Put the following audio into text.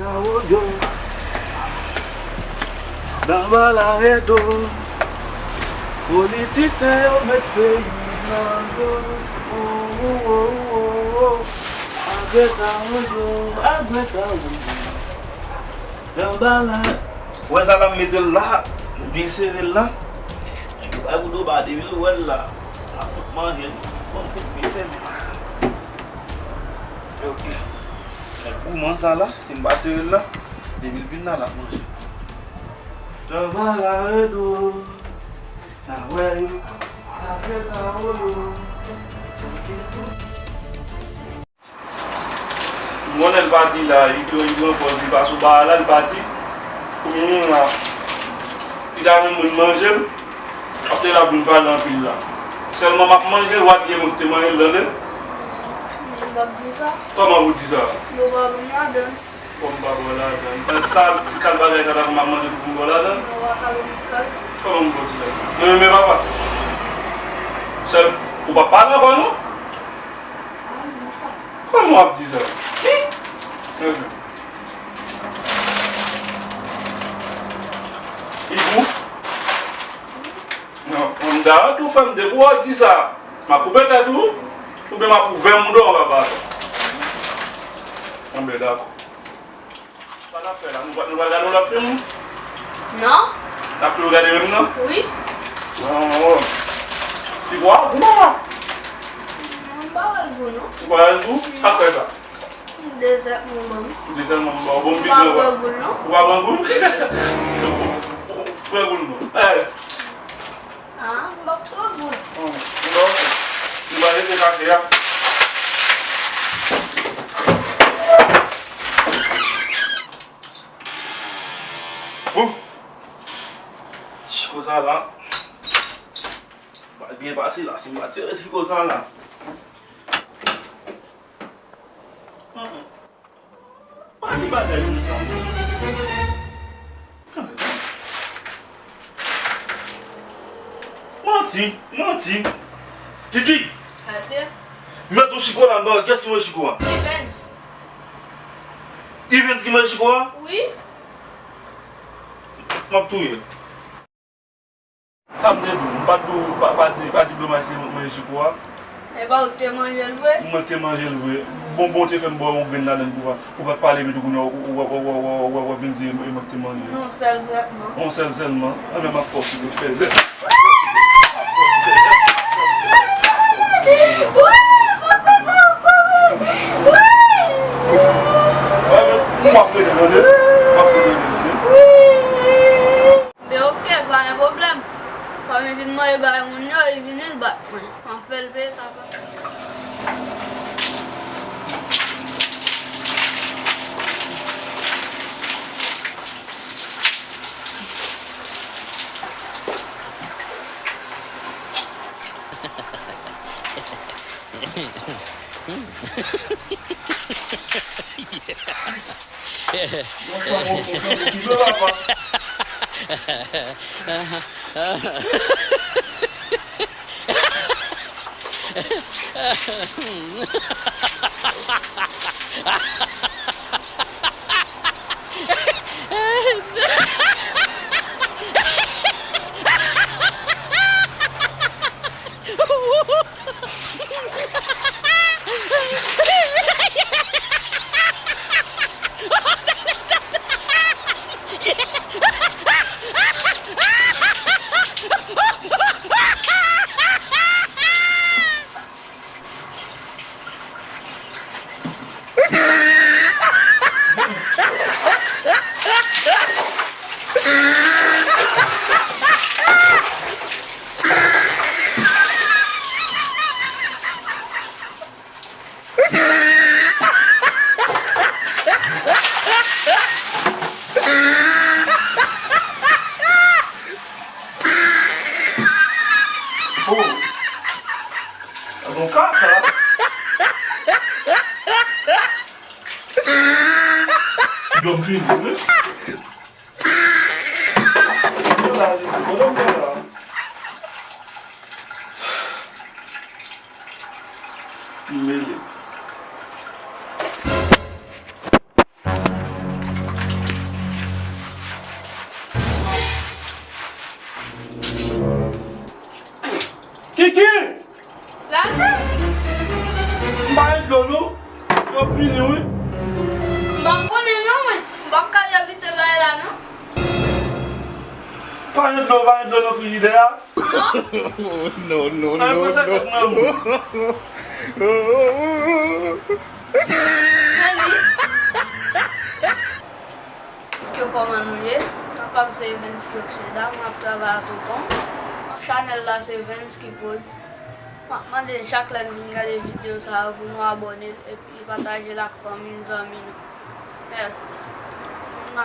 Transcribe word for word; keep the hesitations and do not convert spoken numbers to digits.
Awoyo, nan bala redo, politisyen yo met peyi nan do. Oh, oh, oh, oh, oh. Agreta woyo, agreta woyo. Nan bala. Wè sa la, m mete l la, byen sere l la. Nèg yo bay bouda ba depi l wè l la. L ap fout manje l. Bon, m fout byen fèmen. Ok. Nèg gouman sa la, si m pa sere l la, depi l vin la, l ap manje. Travay la redo, n a wè yo, apre travay yo. M konnen l pati la, li pran, li pran pòz, li pa sou ba a la, li pati. Kounye a, li ta renmen manje l, apre l ap vin pale anpil la. Sèlman m ap manje l, w ap di e mwen ki te manje l, tande? M p ap di sa. Kòman pou w di sa? Yo pa konn ladan. Kòm pa bò ladan. Sa ti kal bagay sa ta fè m ap manje pou m bò ladan? Non, w pa ka ba m ti kal. Kòman m ba w ti kal? Mwen menm e papa. Sèl, ou pa pale ankò non? Kòman w ap di sa? Ki? Li pou? Non, m ta tou fè m depi w di sa. M ap koupe tèt ou, oubyen m ap ouvè mouda w anba baton. Anben, dakò. Sa n ap fè la? Nou pral, nou pral gade yon lòt fim? Non. N ap toujou gade menm nan? Wi. Non. Ti bwa, gou mama. M pa wè l gou, non. Ou pa wè l gou? Sa k fè sa? M dezèt mwen ban m. M dezèt mwen ban w. Bon, m pa pran goul, non. Ou pa pran goul? Pran goul, non. Eh. Ah, m p ap pran goul. Hmm, m ba w. M ba w rete kache a. Bon. Ti chiko sa la. Pral byen pase la, si m pa tire chiko sa la. Hmm. Pa di bagay konsa. Manti, manti. Kiki! Sa di? Mete yon chiko la, m ba w, kiyès ki mete chiko a? Evens. Evens ki mete chiko a? Wi. M ap touye l. Sa m te di w, m pa t di w, pa, pa di, pa di Blomay se mwen ki manje chiko a. E pa ou ki te manje l vre? Mwen ki te manje l vre. Bon, bon, ou te fè m bwè yon grenn ladan l pou w pa, pou w pa t pale, epi tou kounye a, w, w ap vin di e mwen ki te manje l. Non, sèl sèlman. Yon sèl sèlman? Anben, m ap fè w sou tèt fèzè. Wi, pa fè sa ankò, wi. Wi. Wi, men, m ap rele, tande? M ap rele, tande? Wi. Men oke, pa gen pwoblèm. Kòm li vin manje bay moun yo, li vini, li bat mwen. M ap fè l peye sa, papa. Yon fwa mwen kontan pou ki vle papa. Oh. Sa bon kaka. Dòm fini, wi. Yo la, Jezi, bon, dòm la. M mele. Dlo non, yo fini wi. M pa konnen non mwen. M p ap ka leve se bagay la non. Pa gen dlo, pa gen dlo nan frijidè a. Non. No, no, no, no. Tikyo, kòman nou ye? Non pa m se Evens Kyokseda, mwen ap travay a Toton. Chanèl la se Evens ki pwodui. M ap mande n chak lè n vin gade videyo sa yo pou nou abòne epi pataje l ak fanmi n, zanmi nou. Mèsi. Mwa.